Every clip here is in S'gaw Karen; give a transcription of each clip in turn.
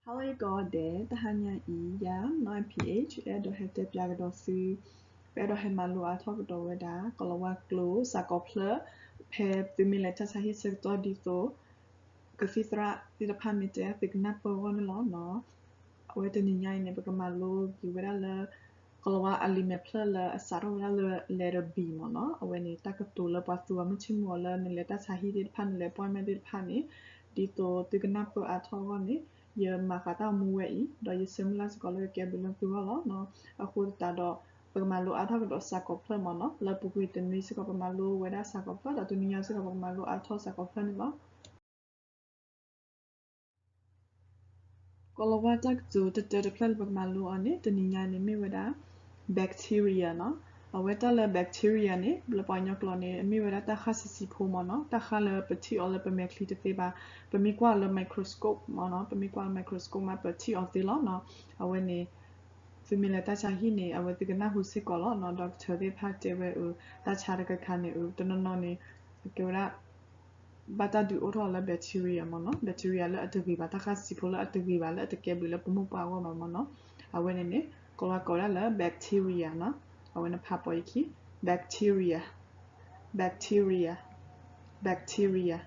Hello ကိးဂၤဒဲး, တဟါညါအံၤ ယၤ နီၢ် P H အဲၣ်ဒိးဟဲတဲပျးကဒီးသု, ပအဲၣ်ဒိးဟဲမၤလိအါထီၣ်ကဒီးဝဲဒၣ် ကိၤလၤဝါကျိာ် စးကီးဖျၢၣ်, ဖဲသုမ့ၢ်လဲၤတၢ်ဆါဟံၣ်ဆၢကတီၢ်ဒ်သိး ကသံၣ်သရၣ်သ့ၣ်တဖၣ်မ့ၢ်တဲသုကနၢ်ပၢၢ်အဂီၢ်န့ၣ်လီၤ. အဝဲတနံၤညါအံၤန့ၣ် ပကမၤလိက့ၤဝဲဒၣ်လၢ ကိၤလၤဝါအလံာ်မဲာ်ဖျၢၣ်လၢအစးထီၣ်ဝဲဒၣ်လၢ letter B မ့ၢ်နီၤ. အဝဲန့ၣ် တၢ်ကတိၤလၢပှၤသူအီၤမုၢ်ဆ့ၣ်မုၢ်ဂီၤလၢနလဲၤတၢ်ဆါဟံၣ်သ့ၣ်တဖၣ် နလဲၤ appointment သ့ၣ်တဖၣ်န့ၣ်, ဒ်သိးသုကနၢ်ပၢၢ်အါထီၣ်အဂီၢ်န့ၣ် ယမၤဃာ်တၢ်အိၣ်မူဝဲအံၤ ဒီးယဆၢမုၢ်လၢ်စ့ၢ်ကီးလၢကကဲဘျုးလၢသုဂီၢ်လီၤ. အဃိသတးဒီး ပကမၤလိအါထီၣ်ကဒီးစးကီးဖျၢၣ်မ့ၢ်နီၤ. လၢပူၤကွံာ်တနွံစ့ၢ်ကီး ပမၤလိဝဲဒၣ်စးကီးဖျၢၣ်, ဒီးတနံၤညါစ့ၢ်ကီး ပကမၤလိအါထီၣ်စးကီးဖျၢၣ်န့ၣ်လီၤ. ကိၤလၤဝါတၢ်ကတိၤတတၢတဖျၢၣ်လၢပကမၤလိအီၤန့ၣ် တနံၤညါန့ၣ်မ့ၢ်ဝဲဒၣ် bacteria နီၤ. အဝဲတၢ်လၢ bacteria န့ၣ် လၢပှၤကညီကျိာ်န့ၣ် အမ့ၢ်ဝဲဒၣ်တၢ်ဃၢ်ဆံးဆံးဖိမ့ၢ်နီၤ. တၢ်ဃၢ်လၢပထံၣ်အီၤလၢပမဲာ်ချံတသ့ဘၣ်. ပမ့ၢ်ကွၢ်အီၤလၢ microscope မ့ၢ်နီၤ, ပမ့ၢ်ကွၢ်လၢ microscope မး ပထံၣ်အီၤသ့လီၤနီၤ. အဝဲန့ၣ် သုမ့ၢ်လဲၤတၢ်ဆါဟံၣ်န့ၣ် အဝဲသုကနၢ်ဟူစ့ၢ်ကီးလီၤနီၤ. doctor သ့ၣ်တဖၣ်တဲဝဲအၢ တၢ်ဆါတခါခါန့ၣ်အၢ တနီၤနီၤန့ၣ် အကဲဝဲဒၣ် ဘၣ်တၢ်ဒုးအိၣ်ထီၣ်လၢ bacteria မ့ၢ်နီၤ. bacteria လၢအတဂ့ၤဘၣ်, တၢ်ဃၢ်ဆံးဖိလၢအတဂ့ၤဘၣ် လၢအတကဲဘျုးလၢပမိၢ်ပှၢ်အဂီၢ်ဘၣ်မ့ၢ်နီၤ. အဝဲန့ၣ်န့ၣ် ကိၤလၤဝါကိးဝဲဒၣ်လၢ bacteria နီၤ. အဝဲန့ၣ်ဖးပိာ်ယခံ bacteria, bacteria, bacteria.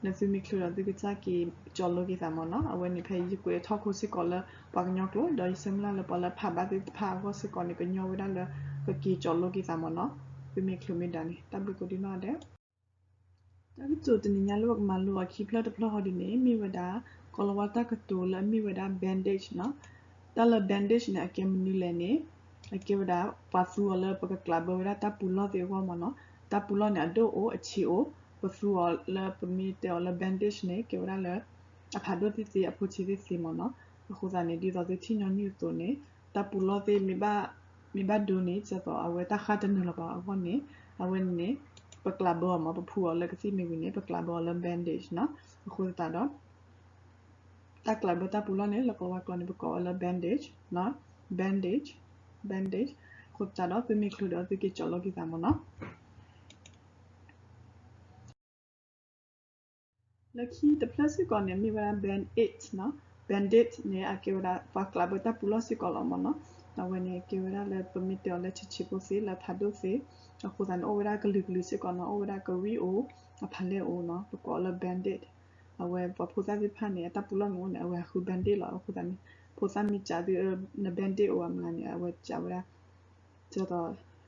နသုမ့ၢ်ချုးဒီးသုကစၢ်က့ၤကၠီလိက့ၤသးမ့ၢ်နီၤ. အဝဲန့ၣ်ဖဲယကွဲးထီၣ်ခိစ့ၢ်ကီးလၢပှၤကညီကျိာ် ဒီးယဆၢမုၢ်လၢ်လၢပှၤလၢဖးဘၣ်သ့ၣ်တဖၣ်အဂီၢ်စ့ၢ်ကီးန့ၣ် ကညီဝဲဒၣ်လၢ ကက့ၤကၠီလိက့ၤသးမ့ၢ်နီၤ. သုမ့ၢ်ချုးမ့ၢ်ဒၣ်န့ၣ် တၢ်ဘျုးကိးဒံနီၢ်ဒဲး တၢ်ကတိၤတနံၤညါလၢပကမၤလိအီၤခံဖျၢၣ်တဖျၢၣ်ဟီဒ်န့ၣ် မ့ၢ်ဝဲဒၣ် ကိၤလၤဝါတၢ်ကတိၤလၢအမ့ၢ်ဝဲဒၣ် bandage နီၤ. တၢ်လၢ bandage န့ၣ် အကဲမနုၤလဲၣ်န့ၣ် အကဲဝဲဒၣ် ပှၤသူအီၤလၢပကကျးဘၢဝဲဒၣ်တၢ်ပူၤလီၢ်သ့ၣ်အဂီၢ်မ့ၢ်နီၤ. တၢ်ပူၤလီၢ်န့ၣ် အဒိၣ်အိၣ်အဆံးအိၣ်, ပသူအီၤလၢပမ့ၢ်တဲအီၤလၢ bandage န့ၣ် ကဲဝဲဒၣ်လၢ အဖးဒိၣ်သ့ၣ်သ့ အဖိဆံးသ့ၣ်သ့မ့ၢ်နီၤ. အဃိသတးန့ၣ် ဒ်သိးသုထံၣ်ညီနုၢ်အသိးန့ၣ် တၢ်ပူၤလီၢ်သ့ၣ် မ့ၢ်ဘၣ်ဒိန့ၣ် ဒ်သိးအဝဲတၢ်ဃၢ်တနုာ်လီၤဘၣ်အဂီၢ်န့ၣ် အဝဲန့ၣ် ပကျးဘၢအီၤမ့ၢ် ပဖှူအီၤလၢကသံၣ်မ့ၢ်ဝံၤန့ၣ် ပကျးဘၢအီၤလၢ bandage နီၤ. အဃိသတးဒီး တၢ်ကျးဘၢတၢ်ပူၤလီၢ်န့ၣ် လၢကိၤလၤဝါကျိာ်န့ၣ် ပကိးဝဲလၢ bandage နီၤ, bandage, bandage. အဃိသတးဒီး သုမ့ၢ်ချုးဒီးသုက့ၤကၠီလိက့ၤသးမ့ၢ်နီၤ. လၢခံတဖျၢၣ်စ့ၢ်ကီးန့ၣ် မ့ၢ်ဝဲဒၣ် band-aid နီၤ. band-aid န့ၣ် အကဲဝဲဒၣ် ပှၤကျးဘၢတၢ်ပူၤလီၢ်စ့ၢ်ကီးလီၤမ့ၢ်နီၤ. အဝဲန့ၣ် ကဲဝဲဒၣ်လၢပမ့ၢ်တဲအီၤလၢဆံးဆံးဖိသ့ လၢဖးဒိၣ်သ့, အဃိသတးန့ၣ် အိၣ်ဝဲဒၣ်ကလုာ်ကလုာ်စ့ၢ်ကီးနီၤ, အိၣ်ဝဲဒၣ်ကရံၣ်အိၣ်, အဖးလဲၢ်အိၣ်နီၤ, ပကိးအီၤလၢ band-aid. အဝဲပှၤဖိသၣ်သ့ၣ်တဖၣ်န့ၣ် အတၢ်ပူၤလီၢ်မ့ၢ်အိၣ်န့ၣ် အဝဲဟးဃု band-aid လီၤ. အဃိသတးန့ၣ် ဖိသၣ်မ့ၢ်ကးသု န band-aid အိၣ်အမးန့ၣ် အဝဲကးဝဲဒၣ် ဒ်သိး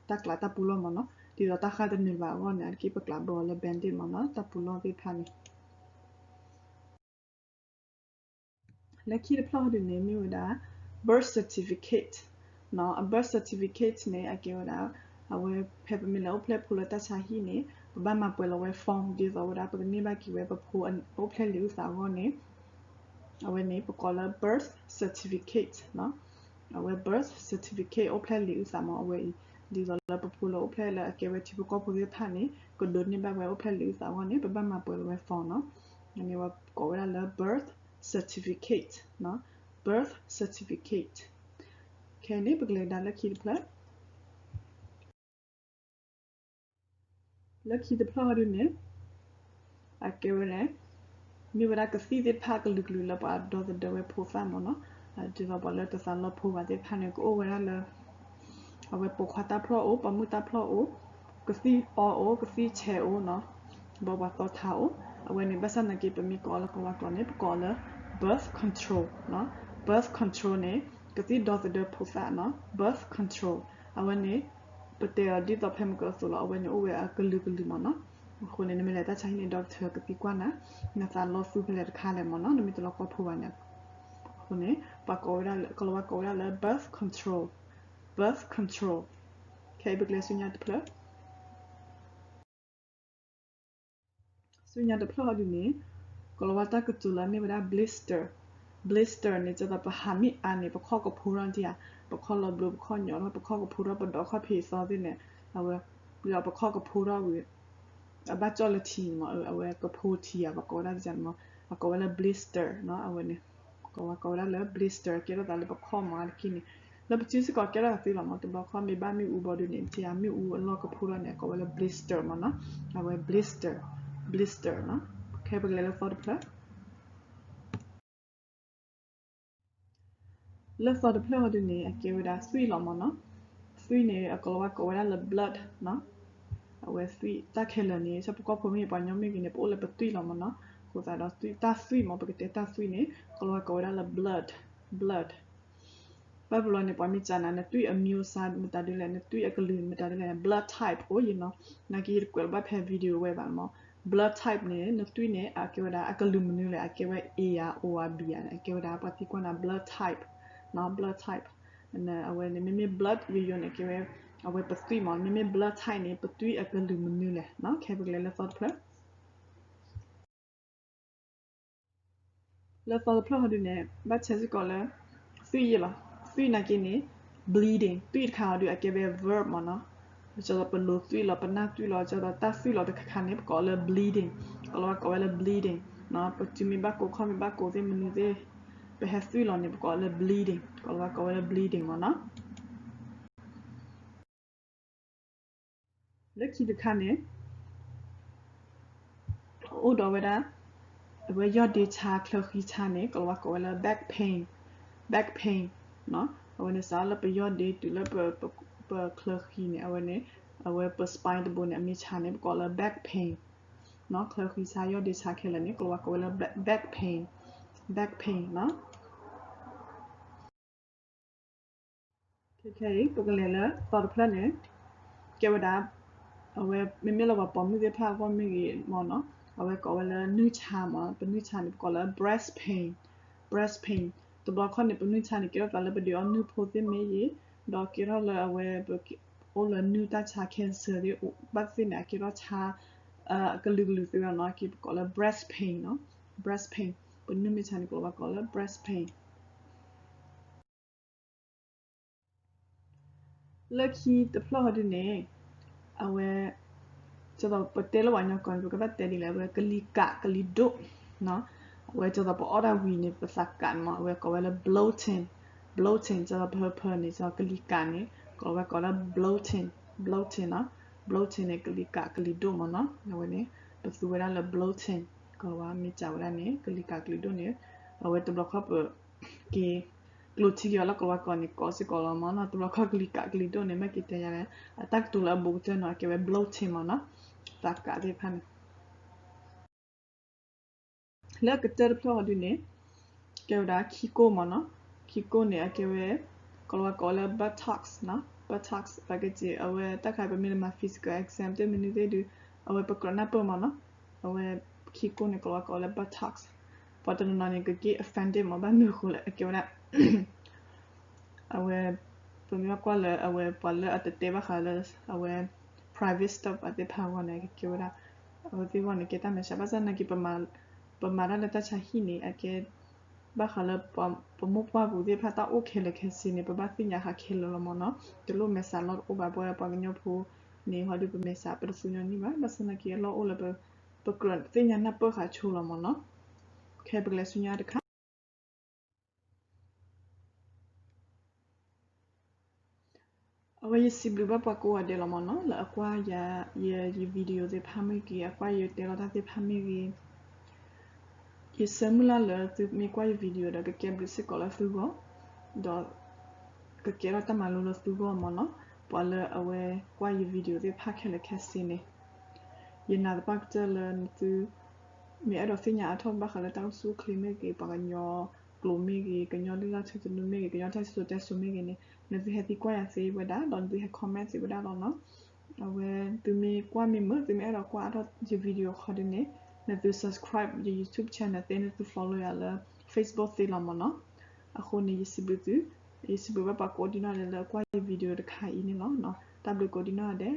တၢ်ကျးတၢ်ပူၤလီၢ်မ့ၢ်နီၤ, ဒ်သိးတၢ်ဃၢ်တနုာ်ဘၣ်အဂီၢ်န့ၣ် အါတက့ၢ်ပကျးဘၢအီၤလၢ bandage မ့ၢ်နီၤ, တၢ်ပူၤလီၢ်သ့ၣ်တဖၣ်န့ၣ်. လၢခံတဖျၢၣ်ဟီဒုန့ၣ် မ့ၢ်ဝဲဒၣ် birth certificate နီၤ. အ birth certificate န့ၣ် အကဲဝဲဒၣ် အဝဲဖဲပမ့ၢ်လဲၤအိၣ်ဖျဲၣ်ဖိလၢတၢ်ဆါဟံၣ်န့ၣ် ပဘၣ်မၤပှဲၤလီၤဝဲ form ဒ်သိးဝဲဒၣ် ပကန့ၢ်ဘၣ်က့ၤဝဲပဖိအအိၣ်ဖျဲၣ်လံာ်အုၣ်သးအဂီၢ်န့ၣ် အဝဲန့ၣ် ပကိးလၢ birth certificate နီၤ. အဝဲ birth certificate အိၣ်ဖျဲၣ်လံာ်အုၣ်သးမ့ၢ်အဝဲအံၤ, ဒ်သိးလၢပဖိလၢအိၣ်ဖျဲၣ်လၢအကဲဝဲထံဖိကီၢ်ဖိသ့ၣ်တဖၣ်န့ၣ် ကဒိးန့ၢ်ဘၣ်ဝဲအိၣ်ဖျဲၣ်လံာ်အုၣ်သးအဂီၢ်န့ၣ် ပဘၣ်မၤပှဲၤလီၤဝဲ form နီၤ. အန့ၣ်ဝဲကိးဝဲဒၣ်လၢ birth certificate နီၤ, birth certificate. ခဲအံၤန့ၣ် ပကလဲၤကဒါလၢခံတဖျၢၣ် လၢခံတဖျၢၣ်ဟီဒုန့ၣ် အကဲဝဲန့ၣ် မ့ၢ်ဝဲဒၣ်ကသံၣ်သ့ၣ်တဖၣ်ကလုာ်ကလုာ်လၢပှၤဒီသဒၢဝဲဖိသၣ်မ့ၢ်နီၤ, ဒ်သိးပှၤလၢတသးလီဖိဘၣ်သ့ၣ်တဖၣ်န့ၣ် ကအိၣ်ဝဲဒၣ်လၢ အဝဲပိာ်ခွါတၢ်ဖျီၣ်အိၣ်, ပိာ်မုၣ်တၢ်ဖျီၣ်အိၣ်, ကသံၣ်အီအိၣ်, ကသံၣ်ဆဲးအိၣ်နီၤ, ဘၣ်ပှၤသီထးအိၣ်, အဝဲန့ၣ် ဘၣ်ဆၣ်နာ်က့ ပမ့ၢ်ကိးလၢကဝါကျိာ်န့ၣ် ပကိးလၢ birth control နီၤ, birth control န့ၣ် ကသံၣ်ဒီသဒၢဖိသၣ်နီၤ, birth control အဝဲန့ၣ် ပတဲအီၤဒ်သိးဖဲမုၢ်ကီၢ်အသိးလီၤ, အဝဲန့ၣ်အိၣ်ဝဲအကလုာ်ကလုာ်မ့ၢ်နီၤ. အဃိန့ၣ် နမ့ၢ်လဲၤတၢ်ဆါဟံၣ်န့ၣ် doctor ကသံကွၢ်နၤ, နသးလီသူဖဲလဲၣ်တခါလဲၣ်မ့ၢ်နီၤ, နမ့ၢ်တလီၤကီဖိဘၣ်န့ၣ်. အဃိန့ၣ် ပှၤကိးဝဲဒၣ်လၢ ကလၤဝါကိးဝဲဒၣ်လၢ birth control, birth control. ခဲအံၤပကလဲၤဆူညါတဖျၢၣ် ဆူညါတဖျၢၣ်ဟီဒုန့ၣ် ကလၤဝါတၢ်ကတိၤလၢအမ့ၢ်ဝဲဒၣ် blister, blister န့ၣ် ဒ်သိးပဟးမ့ၢ်အါန့ၣ် ပခီၣ်ကဖိထီၣ်ဒံးဧါ, ပခီၣ်လီၤဘျိ ပခီၣ်ညီထီၣ် ပခီၣ်ကဖိထီၣ် ပဒိးခီၣ်ဖံးသီသ့ၣ်န့ၣ်, အဝဲ ဒီးပခီၣ်ကဖိထီၣ်ဝံၤ အဘၣ်ကၠီၣ်လၢထံန့ၣ်မး, အဝဲကဖိထံဧါ ပကိးဝဲဒၣ်ဒ်န့ၣ်မး, အကိးဝဲလၢ blister နီၤ, အဝဲန့ၣ် ကလၤဝါကိးဝဲဒၣ်လၢ blister ကဲထီၣ်သးလၢပခီၣ်မးအါတက့ၢ်န့ၣ်, လၢပစုစ့ၢ်ကီးကဲထီၣ်သးသ့လီၤမး, တဘျီခီၣ် မ့ၢ်ဘၣ်မ့ၣ်အူဘီဒုန့ၣ် ထံဧါ မ့ၣ်အူအလီၢ်ကဖိထီၣ်န့ၣ် အကိးဝဲလၢ blister မးနီၤ, အဝဲ blister, blister နီၤ. ခဲပကလဲၤလၢသီတဖျၢၣ် လၢသီတဖျၢၣ်ဟီဒုန့ၣ် အကဲဝဲဒၣ်သွံၣ်လီၤမ့ၢ်နီၤ. သွံၣ်န့ၣ် အကလီၤဝါကိးဝဲဒၣ်လၢ blood နီၤ. အဝဲသွံၣ်တၢ်ခဲလၢာ်န့ၣ် ဆၣ်ဖိကီၢ်ဖိမ့ၢ်ဂ့ၤ ပှၤကညီမ့ၢ်ဂ့ၤန့ၣ် ပအိၣ်လၢပသွံၣ်လီၤမ့ၢ်နီၤ. အဃိသတးဒီး တၢ်သွံၣ်မ့ၢ် ပကတဲတၢ်သွံၣ်န့ၣ် ကလီၤဝါကိးဝဲဒၣ်လၢ blood, blood. ဘၣ်ဘျီန့ၣ် ပှၤမ့ၢ်စံးနၤ နသွံၣ်အမျိုးအစားမတၤဒ်လဲၣ်, နသွံၣ်အကလုာ်မတၤဒ်လဲၣ်, blood type အိၣ်ယံၤနီၤ. နာ်က့ယတကွဲးလီၤဘၣ်ဖဲ video ဝဲဘၣ်မ့ၢ် blood type န့ၣ် နသွံၣ်န့ၣ် အကဲဝဲဒၣ်အကလုာ်မနုၤလဲၣ်, အကဲဝဲ A ဧါ, O ဧါ, B ဧါန့ၣ် အကဲဝဲဒၣ်ပှၤသံကွၢ်နၤ blood type, blood type. အဝဲန့ၣ် မ့မ့ၢ် blood ယိယိန့ၣ် ကဲဝဲ အဝဲပသွံၣ်မ့ၢ်, မ့မ့ၢ် blood type န့ၣ် ပသွံၣ်အကလုာ်မနုၤလဲၣ်. ခဲပကလဲၤလၢသီတဖျၢၣ် လၢသီတဖျၢၣ်ဟီဒုန့ၣ် ဘၣ်ဆဲးစ့ၢ်ကီးလၢ သွံၣ်ယဲၢ်လီၤ. သွံၣ်နာ်က့န့ၣ် bleeding, သွံၣ်တခါဟီဒု အကဲဝဲ verb မ့ၢ်နီၤ. ကၠီဒီးပလိၤသွံၣ်လီၤ, ပနၢ်သွံၣ်လီၤ, ကၠီဒီးတၢ်သွံၣ်လီၤတခါခါန့ၣ် ပကိးလၢ bleeding, ကလီၤဝါကိးဝဲလၢ bleeding. ပစုမ့ၢ်ဘၣ်ကိး ခီၣ်မ့ၢ်ဘၣ်ကိးသ့ၣ်မနုၤသ့ၣ် ပဟဲသွံၣ်လီၤန့ၣ် ပကိးလၢ bleeding, ကလီၤဝါကိးဝဲလၢ bleeding မ့ၢ်နီၤ. လၢခံတခါန့ၣ် အိၣ်ဒီးဝဲဒၣ် အဝဲယီၢ်ဒ့ဆါ ချၢဃံဆါန့ၣ် ကလီၤဝါကိးဝဲလၢ back pain, back pain နီၤ. အဝဲန့ၣ်စးလၢပယီၢ်ဒ့တုၤလၢပချၢဃံန့ၣ် အဝဲန့ၣ် အဝဲပ spine တဘိန့ၣ် အမ့ၢ်ဆါန့ၣ် ပကိးလၢ back pain နီၤ. ချၢဃံဆါ ယီၢ်ဒ့ဆါခဲလၢာ်န့ၣ် ကလီၤဝါကိးဝဲလၢ back pain, back pain နီၤ. ခဲခဲအံၤ ပကလဲၤလၢသီတဖျၢၣ်န့ၣ် ကဲဝဲဒၣ် အဝဲမ့မ့ၢ်လၢပှၤပိာ်မုၣ်သ့ၣ်တဖၣ်အဂီၢ်မ့ၢ်ဂ့ၤမ့ၢ်နီၤ, အဝဲကိးဝဲလၢနုၢ်ဆါမ့ၢ်, ပနုၢ်ဆါန့ၣ် ပကိးလၢ breast pain, breast pain. တဘျီခီန့ၣ် ပနုၢ်ဆါန့ၣ် ကဲထီၣ်သးလၢပဒုးအီနုၢ်ဖိသ့ၣ်မ့ၢ်ဂ့ၤ, ဒီးကဲထီၣ်လၢအဝဲ ပအိၣ်လၢနုၢ်တၢ်ဆါ cancer သ့ၣ်ဘၣ်သ့ၣ်န့ၣ် အကဲထီၣ်ဆါ အကလုာ်ကလုာ်သ့ၣ်နီၤ, က့ပကိးလၢ breast pain နီၤ, breast pain. ပနုၢ်မ့ၢ်ဆါန့ၣ် ကလီၤဝါကိးလၢ breast pain. လၢခံတဖျၢၣ်ဟီဒုန့ၣ် အဝဲ ကၠီဒီးပတဲလၢပှၤကညီကျိာ်န့ၣ် ပကဘၣ်တဲဒ်လဲၣ်, အဝဲကလံၤကးကလံၤဒိၣ်နီၤ, အဝဲကၠီဒီးပအီၣ်တၢ်ဝံၤန့ၣ် ပသးကးန့ၣ်မ့ၢ် အဝဲကိးဝဲလၢ bloating, bloating ကၠီဒီးပဟၢဖၢန့ၣ် ကလံၤကးန့ၣ် ကိးဝဲကိးလၢ bloating, bloating နီၤ, bloating န့ၣ် ကလံၤကးကလံၤဒိၣ်မ့ၢ်နီၤ, အဝဲန့ၣ် ပသူဝဲဒၣ်လၢ bloating ကလီၤဝါမ့ၢ်စံးဝဲဒၣ်န့ၣ် ကလံၤကးကလံၤဒိၣ်န့ၣ် အဝဲတဘျီခီပ က့ၤ ကျိးထံက့ၤအီၤလၢကလီၤဝါကျိာ်န့ၣ် ကိးစ့ၢ်ကီးလီၤမ့ၢ်နီၤ, တဘျီခီကလံၤကးကလံၤဒိၣ်န့ၣ် မ့ၢ်က့ၤတဲယၤလဲၣ်, အတၢ်ကတိၤလၢအဘူးကတၢၢ်နီၤ အကဲဝဲ bloating မ့ၢ်နီၤ, သးကးသ့ၣ်တဖၣ်န့ၣ်. လၢအကတၢၢ်တဖျၢၣ်ဟီဒုန့ၣ် ကဲဝဲဒၣ်ခံကိၢ်မ့ၢ်နီၤ, ခံကိၢ်န့ၣ် အကဲဝဲ ကလီၤဝါကိးလၢ buttocks နီၤ, buttocks ပက့ၤ အဝဲတၢ်ခါပမ့ၢ်လၢမၤ physical exam သ့ၣ်မနုၤသ့ၣ်ဒုး အဝဲပကြၢးနၢ်ပၢၢ်မ့ၢ်နီၤ, အဝဲခံကိၢ်န့ၣ် ကလီၤဝါကိးလၢ buttocks. ပှၤတနီၤနီၤန့ၣ် ကက့ၤ offended မ့ၢ် ဘၣ်မနုၤအဃိလဲၣ် အကဲဝဲဒၣ် အဝဲ ပမ့ၢ်ဘၣ်ကွၢ်လၢအဝဲပှၤလၢအတတဲဘၣ်ဃးလၢ အဝဲ private stuff အသ့ၣ်တဖၣ်အဂီၢ်န့ၣ် ကကဲဝဲဒၣ် အဝဲသ့ၣ်အဂီၢ်န့ၣ် ကဲတၢ်မဲာ်ဆှး ဘၣ်ဆၣ်သနာ်က့ ပမၤတၢ်လၢတၢ်ဆါဟံၣ်န့ၣ် အကဲ ဘၣ်ဃးလၢ ပမိၢ်ပှၢ်ပူၤသ့ၣ်တဖၣ်တၢ်အိၣ်ခဲလၢာ်ခဲဆ့န့ၣ် ပဘၣ်သ့ၣ်ညါဃာ်ခဲလၢာ်လီၤမ့ၢ်နီၤ, တလိၣ်မဲာ်ဆှးလီၤတအိၣ်ဘၣ် ပဝဲပှၤကညီဖိန့ၣ် ဟီဒုးပမဲာ်ဆှးပတသူညီနုၢ်ဘၣ်, ဘၣ်ဆၣ်သနာ်က့အလီၢ်အိၣ်လၢပ ပကြၢးသ့ၣ်ညါနၢ်ပၢၢ်ဃာ်ဆိလီၤမ့ၢ်နီၤ, ခဲပကလဲၤဆူညါတခါ အဝဲယစံးဘျုးဘၣ်ပှၤကိးဂၤဒဲးလီၤမ့ၢ်နီၤ, လၢအကွၢ်ယၤ ယ ယ video သ့ၣ်တဖၣ်မ့ၢ်ဂ့ၤ, အကွၢ်ယတဲလီၤတၢ်သ့ၣ်တဖၣ်မ့ၢ်ဂ့ၤ, ယဆၢမုၢ်လၢ်လၢသုမ့ၢ်ကွၢ်ယ video ဒီးကကဲဘျုးစ့ၢ်ကီးလၢသုဂီၢ်, ဒီး ကကဲထီၣ်တၢ်မၤလိလၢသုဂီၢ်မ့ၢ်နီၤ, ပှၤလၢအဝဲကွၢ်ယ video သ့ၣ်တဖၣ်ခဲလၢာ်ခဲဆ့န့ၣ်, ယနာ်သပှၢ်ကတၢၢ်လၢနသု မ့ၢ်အဲၣ်ဒိးသ့ၣ်ညါအါထီၣ်ဘၣ်ဃးလၢတၢ်အိၣ်ဆူၣ်အိၣ်ချ့မ့ၢ်ဂ့ၤ, ပှၤကညီကျိာ်မ့ၢ်ဂ့ၤ, ကညီလုၢ်လၢ်ထူသနူမ့ၢ်ဂ့ၤ, ကညီတၢ်စံၣ်စိၤတဲစိၤမ့ၢ်ဂ့ၤန့ၣ်, နသုဟဲသံကွၢ်ယၤသ့ဝဲဒၣ်, ဒီးနသုဟဲ comment သ့ဝဲဒၣ်လီၤနီၤ. အဝဲသုမ့ၢ်ကွၢ်မ့ၢ်မုာ်, သုမ့ၢ်အဲၣ်ဒိးကွၢ်အါထီၣ်ယ video ဃီဒ်န့ၣ်, နသု subscribe ယ YouTube channel သ့, နသု follow ယၤလၢ Facebook သ့လီၤမ့ၢ်နီၤ. အဃိန့ၣ် ယစံးဘျုးသု, ယစံးဘျုးဘၣ်ပှၤကိးဒံနီၢ်ဒဲးလၢအကွၢ်ယ video တခါအံၤန့ၣ်လီၤ. တၢ်ဘျုးကိးဒံနီၢ်ဒဲး.